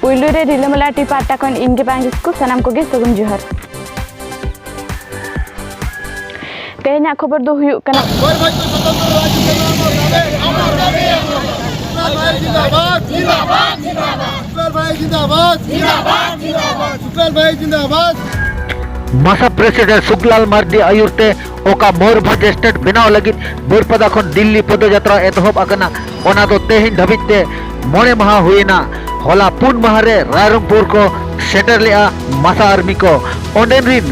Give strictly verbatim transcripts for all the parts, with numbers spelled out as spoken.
ᱯᱩᱭᱞᱩ ᱨᱮ ᱨᱤᱞᱟᱹᱢᱟᱞᱟ ᱴᱤ ᱯᱟᱦᱴᱟ ᱠᱷᱚᱱ ᱤᱧ ᱜᱮ ᱵᱟᱝ ᱠᱤᱥᱠᱩ, ᱥᱟᱱᱟᱢ ᱠᱚᱜᱮ ᱥᱟᱹᱜᱩᱱ ᱡᱚᱦᱟᱨ᱾ ᱛᱮᱦᱮᱧᱟᱜ ᱠᱷᱚᱵᱚᱨ ᱫᱚ ᱦᱩᱭᱩᱜ ᱠᱟᱱᱟ, ᱥᱩᱠᱞᱟᱞ ᱵᱷᱟᱭ ᱡᱤᱱᱫᱟᱵᱟᱫ, ᱥᱩᱠᱞᱟᱞ ᱵᱷᱟᱭ ᱡᱤᱱᱫᱟᱵᱟᱫ, ᱥᱩᱠᱞᱟᱞ ᱵᱷᱟᱭ ᱡᱤᱱᱫᱟᱵᱟᱫ, ᱥᱩᱠᱞᱟᱞ ᱵᱷᱟᱭ ᱡᱤᱱᱫᱟᱵᱟᱫ᱾ ᱢᱟᱥᱟ ᱯᱨᱮᱥᱤᱰᱮᱱᱴ ᱥᱩᱠᱞᱟᱞ ᱢᱟᱨᱰᱤ ᱟᱭᱩᱨ ᱛᱮ ᱚᱠᱟ ᱢᱚᱭᱩᱨᱵᱷᱚᱸᱡᱽ ᱥᱴᱮᱴ ᱵᱮᱱᱟᱣ ᱞᱟᱹᱜᱤᱫ ᱵᱟᱹᱨᱯᱟᱫᱟ ᱠᱷᱚᱱ ᱫᱤᱞᱞᱤ ᱯᱚᱫᱚᱡᱟᱛᱨᱟ ᱮᱛᱚᱦᱚᱵ ᱟᱠᱟᱱᱟ, ᱚᱱᱟ ᱫᱚ ᱛᱮᱦᱮᱧ ᱫᱷᱟᱹᱵᱤᱡ ᱛᱮ ᱢᱚᱬᱮ ᱢᱟᱦᱟ ᱦᱩᱭᱮᱱᱟ᱾ ᱦᱚᱞᱟ ᱯᱩᱱ ᱢᱟᱦᱟ ᱨᱮ ᱨᱟᱭᱨᱚᱝᱯᱩᱨ ᱠᱚ ᱥᱮᱴᱮᱨ ᱞᱮᱫᱼᱟ ᱢᱟᱥᱟ ᱟᱨᱢᱤ ᱠᱚ᱾ ᱚᱸᱰᱮᱱ ᱨᱤᱱ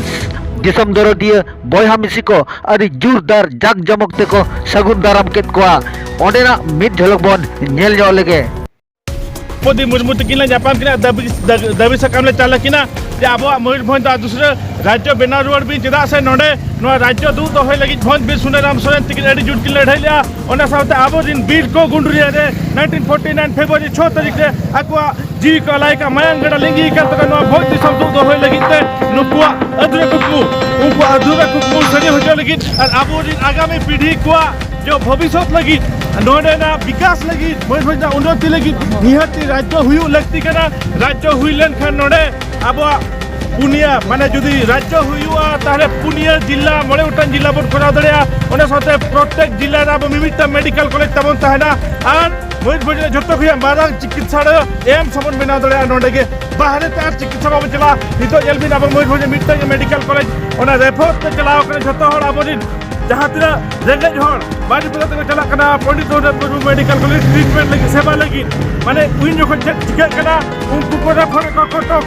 ᱫᱤᱥᱚᱢ ᱫᱚᱨᱚᱫᱤᱭᱟᱹ ᱵᱚᱭᱦᱟ ᱢᱤᱥᱤ ᱠᱚ ᱟᱹᱰᱤ ᱡᱳᱨᱫᱟᱨ ᱡᱟᱠ ᱡᱚᱢᱚᱠ ᱛᱮᱠᱚ ᱥᱟᱹᱜᱩᱱ ᱫᱟᱨᱟᱢ ᱠᱮᱫ ᱠᱚᱣᱟ᱾ ᱚᱸᱰᱮᱱᱟᱜ ᱢᱤᱫ ᱡᱷᱚᱞᱚᱠ ᱵᱚᱱ ᱧᱮᱞ ᱧᱚᱜ ᱞᱮᱜᱮ᱾ ᱫᱨᱚᱣᱯᱚᱫᱤ ᱢᱩᱨᱢᱩ ᱛᱟᱹᱠᱤᱱ ᱞᱮ ᱧᱟᱯᱟᱢ ᱠᱤᱱᱟ, ᱫᱟᱹᱵᱤ, ᱫᱟᱹᱵᱤ, ᱫᱟᱹᱵᱤ ᱥᱟᱠᱟᱢ ᱞᱮ ᱪᱟᱞ ᱟᱹᱠᱤᱱᱟ ᱡᱮ ᱟᱵᱚᱣᱟᱜ ᱢᱚᱭᱩᱨᱵᱷᱚᱸᱡᱽ ᱫᱚ ᱟᱨ ᱫᱩᱥᱨᱟᱹ ᱨᱟᱡᱽᱡᱚ ᱵᱮᱱᱟᱣ ᱨᱩᱣᱟᱹᱲ ᱵᱤᱱ, ᱪᱮᱫᱟᱜ ᱥᱮ ᱱᱚᱰᱮ ᱱᱚᱣᱟ ᱨᱟᱡᱽᱡᱚ ᱫᱩᱜ ᱫᱚᱦᱚᱭ ᱞᱟᱹᱜᱤᱫ ᱵᱷᱚᱸᱡᱽ ᱵᱤᱨ ᱥᱩᱱᱟᱹᱨᱟᱢ ᱥᱚᱨᱮᱱ ᱛᱟᱹᱠᱤᱱ ᱟᱹᱰᱤ ᱡᱳᱨ ᱠᱤᱱ ᱞᱟᱹᱲᱦᱟᱹᱭ ᱞᱮᱜᱼᱟ᱾ ᱚᱱᱟ ᱥᱟᱶᱛᱮ ᱟᱵᱚ ᱨᱤᱱ ᱵᱤᱨ ᱠᱚ ᱜᱩᱱᱰᱨᱤᱭᱟ ᱨᱮ nineteen forty nine February ᱪᱷᱚ ᱛᱟᱹᱨᱤᱠᱷ ᱨᱮ ᱟᱠᱚᱣᱟᱜ ᱡᱤᱣᱤ ᱠᱚ ᱟᱞᱟᱭ ᱠᱟᱜ, ᱢᱟᱭᱟᱝ ᱜᱟᱰᱟ ᱞᱤᱸᱜᱤ ᱟᱠᱟᱱ ᱛᱟᱠᱚᱣᱟ ᱱᱚᱣᱟ ᱵᱷᱚᱸᱡᱽ ᱫᱤᱥᱚᱢ ᱫᱩᱜ ᱫᱚᱦᱚᱭ ᱞᱟᱹᱜᱤᱫ ᱛᱮ᱾ ᱱᱩᱠᱩᱣᱟᱜ ᱟᱹᱫᱷᱩᱨᱟᱹ ᱠᱩᱠᱢᱩ, ᱩᱱᱠᱩᱣᱟᱜ ᱟᱹᱫᱷᱩᱨᱟᱹ ᱠᱩᱠᱢᱩ ᱥᱟᱹᱨᱤ ᱦᱚᱪᱚ ᱞᱟᱹᱜᱤᱫ ᱟᱨ ᱟᱵᱚ ᱨᱤᱱ ᱟᱜᱟᱢᱤ ᱯᱤᱲᱦᱤ ᱠᱚᱣᱟᱜ ᱡᱚ ᱵᱷᱚᱵᱤᱥᱥᱚᱛ ᱞᱟᱹᱜᱤᱫ, ᱱᱚᱰᱮᱱᱟᱜ ᱵᱤᱠᱟᱥ ᱞᱟᱹᱜᱤᱫ, ᱢᱚᱭᱩᱨᱵᱷᱚᱸᱡᱽ ᱨᱮᱱᱟᱜ ᱩᱱᱱᱚᱛᱤ ᱞᱟᱹᱜᱤᱫ ᱱᱤᱦᱟᱹᱛᱤ ᱨᱟᱡᱽᱡᱚ ᱦᱩᱭᱩᱜ ᱞᱟᱹᱠᱛᱤ ᱠᱟᱱᱟ᱾ ᱨᱟᱡᱽᱡᱚ ᱦᱩᱭ ᱞᱮᱱᱠᱷᱟᱱ ᱱᱚᱰᱮ ᱟᱵᱚᱣᱟᱜ ᱯᱩᱱᱭᱟᱹ, ᱢᱟᱱᱮ ᱡᱩᱫᱤ ᱨᱟᱡᱽᱡᱚ ᱦᱩᱭᱩᱜᱼᱟ, ᱛᱟᱦᱞᱮ ᱯᱩᱱᱭᱟᱹ ᱡᱤᱞᱟ, ᱢᱚᱬᱮ ᱜᱚᱴᱟᱝ ᱡᱤᱞᱟ ᱵᱚᱱ ᱠᱚᱨᱟᱣ ᱫᱟᱲᱮᱭᱟᱜᱼᱟ᱾ ᱚᱱᱟ ᱥᱟᱶᱛᱮ ᱯᱨᱚᱛᱮᱠ ᱡᱤᱞᱟ ᱨᱮ ᱟᱵᱚ ᱢᱤᱢᱤᱫᱴᱟᱝ ᱢᱮᱰᱤᱠᱮᱞ ᱠᱚᱞᱮᱡᱽ ᱛᱟᱵᱚᱱ ᱛᱟᱦᱮᱱᱟ᱾ ᱟᱨ ᱢᱚᱭᱩᱨᱵᱷᱚᱸᱡᱽ ᱨᱮ ᱡᱷᱚᱛᱚ ᱠᱷᱚᱱᱟᱜ ᱢᱟᱨᱟᱝ ᱪᱤᱠᱤᱛᱥᱟᱞᱚᱭ ᱮᱢᱥ ᱦᱚᱸᱵᱚᱱ ᱵᱮᱱᱟᱣ ᱫᱟᱲᱮᱭᱟᱜᱼᱟ᱾ ᱱᱚᱰᱮ ᱜᱮ ᱵᱟᱦᱨᱮ ᱛᱮ ᱟᱨ ᱪᱤᱠᱤᱛᱥᱟ ᱵᱟᱵᱚᱱ ᱪᱟᱞᱟᱜᱼᱟ᱾ ᱱᱤᱛᱚᱜ ᱧᱮᱞ ᱵᱤᱱ, ᱟᱵᱚ ᱢᱚᱭᱩᱨᱵᱷᱚᱸᱡᱽ ᱨᱮ ᱢᱤᱫᱴᱟᱝ ᱜᱮ ᱢᱮᱰᱤᱠᱮᱞ ᱠᱚᱞᱮᱡᱽ, ᱚᱱᱟ ᱨᱮᱯᱷᱟᱨ ᱛᱮ ᱪᱟᱞᱟᱣ ᱠᱟᱱᱟ ᱡᱷᱚᱛᱚ ᱦᱚᱲ ᱟᱵᱚᱨᱮᱱ ᱡᱟᱦᱟᱸ ᱛᱤᱱᱟᱹᱜ ᱨᱮᱸᱜᱮᱡ ᱦᱚᱲ ᱵᱟᱨᱦᱮ ᱯᱨᱚᱫᱮᱥ ᱛᱮᱠᱚ ᱪᱟᱞᱟᱜ ᱠᱟᱱᱟ Pandit Raghunath Murmu medical college treatment ᱞᱟᱹᱜᱤᱫ, ᱥᱮᱵᱟ ᱞᱟᱹᱜᱤᱫ, ᱢᱟᱱᱮ ᱩᱱ ᱡᱚᱠᱷᱚᱱ ᱪᱮᱫ ᱪᱤᱠᱟᱹᱜ ᱠᱟᱱᱟ, ᱩᱱᱠᱩ ᱠᱚ ᱨᱮᱯᱷᱟᱨᱮᱫ ᱠᱚᱣᱟ ᱠᱚᱴᱚᱠ᱾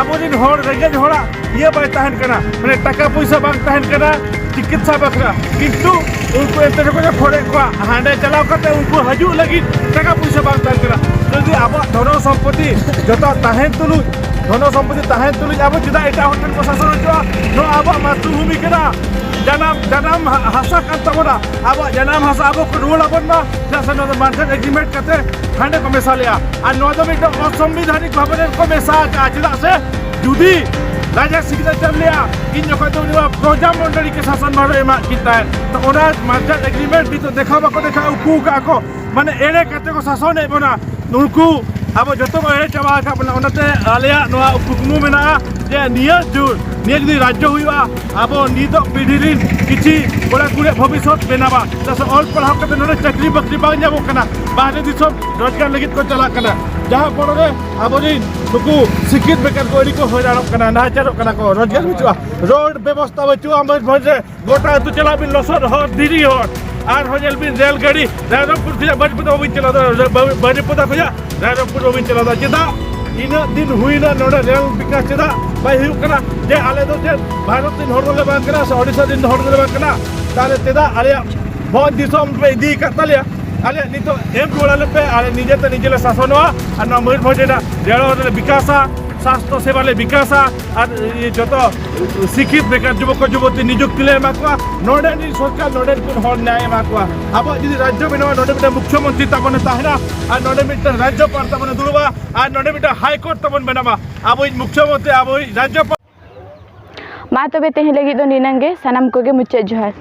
ᱟᱵᱚᱨᱮᱱ ᱦᱚᱲ ᱨᱮᱸᱜᱮᱡ ᱦᱚᱲᱟᱜ ᱤᱭᱟᱹ ᱵᱟᱭ ᱛᱟᱦᱮᱱ ᱠᱟᱱᱟ, ᱢᱟᱱᱮ ᱴᱟᱠᱟ ᱯᱚᱭᱥᱟ ᱵᱟᱝ ᱛᱟᱦᱮᱱ ᱠᱟᱱᱟ ᱪᱤᱠᱤᱛᱥᱟ ᱵᱟᱠᱷᱨᱟ, ᱠᱤᱱᱛᱩ ᱩᱱᱠᱩ ᱮᱱᱛᱮ ᱨᱮᱦᱚᱸ ᱠᱚ ᱨᱮᱯᱷᱟᱨᱮᱫ ᱠᱚᱣᱟ᱾ ᱦᱟᱸᱰᱮ ᱪᱟᱞᱟᱣ ᱠᱟᱛᱮ ᱩᱱᱠᱩ ᱦᱤᱡᱩᱜ ᱞᱟᱹᱜᱤᱫ ᱴᱟᱠᱟ ᱯᱚᱭᱥᱟ ᱵᱟᱝ ᱛᱟᱦᱮᱱ ᱠᱟᱱᱟ᱾ ᱡᱩᱫᱤ ᱟᱵᱚᱣᱟᱜ ᱫᱷᱚᱱᱚ ᱥᱚᱢᱯᱚᱛᱤ ᱡᱚᱛᱚ ᱛᱟᱦᱮᱱ ᱛᱩᱞᱩᱡ, ᱫᱷᱚᱱᱚ ᱥᱚᱢᱯᱚᱛᱤ ᱛᱟᱦᱮᱱ ᱛᱩᱞᱩᱡ ᱟᱵᱚ ᱪᱮᱫᱟᱜ ᱮᱴᱟᱜ ᱦᱚᱲ ᱴᱷᱮᱱ ᱠᱚ ᱥᱟᱥᱚᱱ ᱦᱚᱪᱚᱜᱼᱟ? ᱱᱚᱣᱟ ᱟᱵᱚᱣᱟᱜ ᱢᱟᱛᱨᱩᱵᱷᱩᱢᱤ ᱠᱟᱱᱟ, ᱡᱟᱱᱟᱢ, ᱡᱟᱱᱟᱢ ᱦᱟ-, ᱦᱟᱥᱟ ᱠᱟᱱ ᱛᱟᱵᱚᱱᱟ᱾ ᱟᱵᱚᱣᱟᱜ ᱡᱟᱱᱟᱢ ᱦᱟᱥᱟ ᱟᱵᱚ ᱠᱚ ᱨᱩᱣᱟᱹᱲ ᱟᱵᱚᱱ ᱢᱟ, ᱪᱮᱫᱟᱜ ᱥᱮ ᱱᱚᱣᱟ ᱫᱚ ᱢᱟᱨᱡᱟᱨ ᱮᱜᱽᱨᱤᱢᱮᱱᱴ ᱠᱟᱛᱮ ᱦᱟᱸᱰᱮ ᱠᱚ ᱢᱮᱥᱟ ᱞᱮᱜᱼᱟ᱾ ᱟᱨ ᱱᱚᱣᱟ ᱫᱚ ᱢᱤᱫᱴᱟᱝ ᱚᱥᱚᱝᱵᱤᱫᱷᱟᱱᱤᱠ ᱵᱷᱟᱵᱮ ᱨᱮ ᱠᱚ ᱢᱮᱥᱟ ᱟᱠᱟᱫᱼᱟ᱾ ᱪᱮᱫᱟᱜ ᱥᱮ ᱡᱩᱫᱤ ᱨᱟᱡᱟ ᱥᱤᱜᱽᱱᱮᱪᱟᱨ ᱞᱮᱜᱼᱟ, ᱤᱧ ᱡᱚᱠᱷᱚᱱ ᱫᱚ ᱩᱱᱤ ᱢᱟ ᱯᱨᱚᱡᱟ ᱢᱚᱱᱰᱚᱞᱤ ᱠᱮ ᱥᱟᱥᱚᱱ ᱵᱷᱟᱨ ᱮᱢᱟᱜ ᱠᱤᱱ ᱛᱟᱦᱮᱸᱫ, ᱛᱚ ᱚᱱᱟ ᱢᱟᱨᱡᱟᱨ ᱮᱜᱽᱨᱤᱢᱮᱱᱴ ᱱᱤᱛᱚᱜ ᱫᱮᱠᱷᱟᱣ ᱵᱟᱠᱚ ᱫᱮᱠᱷᱟᱣ ᱩᱠᱩ ᱟᱠᱟᱫᱼᱟ ᱠᱚ, ᱢᱟᱱᱮ ᱮᱲᱮ ᱠᱟᱛᱮ ᱠᱚ ᱥᱟᱥᱚᱱᱮᱫ ᱵᱚᱱᱟ᱾ ᱱᱩᱠᱩ ᱟᱵᱚ ᱡᱚᱛᱚ ᱠᱚ ᱮᱲᱮ ᱪᱟᱵᱟ ᱟᱠᱟᱫ ᱵᱚᱱᱟ᱾ ᱚᱱᱟᱛᱮ ᱟᱞᱮᱭᱟᱜ ᱱᱚᱣᱟ ᱠᱩᱠᱢᱩ ᱢᱮᱱᱟᱜᱼᱟ ᱡᱮ ᱱᱤᱭᱟᱹ ᱡᱩᱜᱽ, ᱱᱤᱭᱟᱹ ᱡᱩᱫᱤ ᱨᱟᱡᱽᱡᱚ ᱦᱩᱭᱩᱜᱼᱟ, ᱟᱵᱚ ᱱᱤᱛᱚᱜ ᱯᱤᱲᱦᱤ ᱨᱤᱱ ᱠᱤᱪᱷᱤ ᱠᱚᱲᱟ ᱠᱩᱲᱤᱭᱟᱜ ᱵᱷᱚᱵᱤᱥᱥᱚᱛ ᱵᱮᱱᱟᱣᱟ᱾ ᱪᱮᱫᱟᱜ ᱥᱮ ᱚᱞ ᱯᱟᱲᱦᱟᱣ ᱠᱟᱛᱮ ᱱᱚᱰᱮ ᱪᱟᱹᱠᱨᱤ ᱵᱟᱹᱠᱨᱤ ᱵᱟᱝ ᱧᱟᱢᱚᱜ ᱠᱟᱱᱟ, ᱵᱟᱦᱨᱮ ᱫᱤᱥᱚᱢ ᱨᱳᱡᱽᱜᱟᱨ ᱞᱟᱹᱜᱤᱫ ᱠᱚ ᱪᱟᱞᱟᱜ ᱠᱟᱱᱟ, ᱡᱟᱦᱟᱸ ᱯᱚᱨᱮ ᱨᱮ ᱟᱵᱚᱨᱤᱱ ᱱᱩᱠᱩ ᱥᱤᱠᱠᱷᱤᱛ ᱵᱮᱠᱟᱨ ᱠᱚ ᱟᱹᱰᱤ ᱠᱚ ᱦᱚᱭᱨᱟᱱᱚᱜ ᱠᱟᱱᱟ, ᱱᱟᱦᱟᱪᱟᱨᱚᱜ ᱠᱟᱱᱟ ᱠᱚ, ᱨᱳᱡᱽᱜᱟᱨ ᱵᱟᱹᱪᱩᱜᱼᱟ, ᱨᱳᱰ ᱵᱮᱵᱚᱥᱛᱷᱟ ᱵᱟᱹᱪᱩᱜᱼᱟ ᱢᱚᱭᱩᱨᱵᱷᱚᱸᱡᱽ ᱨᱮ᱾ ᱜᱚᱴᱟ ᱟᱹᱛᱩ ᱪᱟᱞᱟᱜ ᱵᱤᱱ ᱞᱚᱥᱚᱫ ᱦᱚᱨ, ᱫᱷᱤᱨᱤ ᱦᱚᱨ, ᱟᱨᱦᱚᱸ ᱧᱮᱞ ᱵᱤᱱ ᱨᱮᱞ ᱜᱟᱹᱰᱤ, ᱨᱟᱭᱨᱚᱝᱯᱩᱨ ᱠᱷᱚᱱᱟᱜ ᱵᱟᱹᱨᱤᱯᱟᱫᱟ ᱵᱟᱹᱵᱤᱱ ᱪᱟᱞᱟᱣ ᱫᱟᱲᱮᱭᱟᱜᱼᱟ, ᱵᱟᱹ-, ᱵᱟᱹᱨᱤᱯᱟᱫᱟ ᱠᱷᱚᱱᱟᱜ ᱨᱟᱭᱨᱚᱝᱯᱩᱨ ᱵᱟᱹᱵᱤᱱ ᱪᱟᱞᱟᱣ ᱫᱟᱲᱮᱭᱟᱜᱼᱟ᱾ ᱪᱮᱫᱟᱜ ᱤᱱᱟᱹᱜ ᱫᱤᱱ ᱦᱩᱭᱱᱟ ᱱᱚᱰᱮ ᱨᱮᱞ ᱵᱤᱠᱟᱥ ᱪᱮᱫᱟᱜ ᱵᱟᱭ ᱦᱩᱭᱩᱜ ᱠᱟᱱᱟ? ᱡᱮ ᱟᱞᱮ ᱫᱚ ᱪᱮᱫ ᱵᱷᱟᱨᱚᱛ ᱨᱮᱱ ᱦᱚᱲ ᱫᱚᱞᱮ ᱵᱟᱝ ᱠᱟᱱᱟ ᱥᱮ ᱳᱰᱤᱥᱟ ᱨᱮᱱ ᱦᱚᱲ ᱫᱚᱞᱮ ᱵᱟᱝ ᱠᱟᱱᱟ? ᱛᱟᱦᱞᱮ ᱪᱮᱫᱟᱜ ᱟᱞᱮᱭᱟᱜ ᱵᱷᱚᱸᱡᱽ ᱫᱤᱥᱚᱢ ᱯᱮ ᱤᱫᱤ ᱟᱠᱟᱫ ᱛᱟᱞᱮᱭᱟ? ᱟᱞᱮ ᱱᱤᱛᱚᱜ ᱮᱢ ᱨᱩᱣᱟᱹᱲ ᱟᱞᱮ ᱯᱮ, ᱟᱞᱮ ᱱᱤᱡᱮ ᱛᱮ ᱱᱤᱡᱮ ᱞᱮ ᱥᱟᱥᱚᱱᱚᱜᱼᱟ ᱟᱨ ᱱᱚᱣᱟ ᱢᱚᱭᱩᱨᱵᱷᱚᱸᱡᱽ ᱨᱮᱱᱟᱜ ᱨᱮᱞ ᱞᱮ ᱵᱤᱠᱟᱥᱟ, ᱥᱟᱥᱛᱷᱚ ᱥᱮᱵᱟ ᱞᱮ ᱵᱤᱠᱟᱥᱟ ᱟᱨ ᱡᱚᱛᱚ ᱥᱤᱠᱠᱷᱤᱛ ᱵᱮᱠᱟᱨ ᱡᱩᱵᱚᱠ ᱡᱩᱵᱚᱛᱤ ᱱᱤᱡᱩᱠᱛᱤ ᱞᱮ ᱮᱢᱟ ᱠᱚᱣᱟ᱾ ᱱᱚᱰᱮ ᱨᱤᱱ ᱥᱚᱨᱠᱟᱨ ᱱᱚᱰᱮ ᱨᱤᱱ ᱦᱚᱲ ᱱᱮᱭᱟᱭ ᱮᱢᱟ ᱠᱚᱣᱟ᱾ ᱟᱵᱚᱣᱟᱜ ᱡᱩᱫᱤ ᱨᱟᱡᱽᱡᱚ ᱵᱮᱱᱟᱣᱟ, ᱱᱚᱰᱮ ᱢᱤᱫᱴᱟᱝ ᱢᱩᱠᱷᱭᱚᱢᱚᱱᱛᱨᱤ ᱛᱟᱵᱚᱱᱮ ᱛᱟᱦᱮᱱᱟ ᱟᱨ ᱱᱚᱰᱮ ᱢᱤᱫᱴᱟᱝ ᱨᱟᱡᱽᱡᱚᱯᱟᱞ ᱛᱟᱵᱚᱱᱮ ᱫᱩᱲᱩᱵᱟ ᱟᱨ ᱱᱚᱰᱮ ᱢᱤᱫᱴᱟᱝ ᱦᱟᱭ ᱠᱳᱨᱴ ᱛᱟᱵᱚᱱ ᱵᱮᱱᱟᱣᱟ᱾ ᱟᱵᱚᱭᱤᱡ ᱢᱩᱠᱷᱭᱚᱢᱚᱱᱛᱨᱤ, ᱟᱵᱚᱭᱤᱡ ᱨᱟᱡᱽᱡᱚᱯᱟᱞ᱾ ᱢᱟ ᱛᱚᱵᱮ ᱛᱮᱦᱮᱧ ᱞᱟᱹᱜᱤᱫ ᱫᱚ ᱱᱤᱱᱟᱹᱝ ᱜᱮ᱾ ᱥᱟᱱᱟᱢ ᱠᱚᱜᱮ ᱢᱩᱪᱟᱹᱫ ᱡᱚᱦᱟᱨ᱾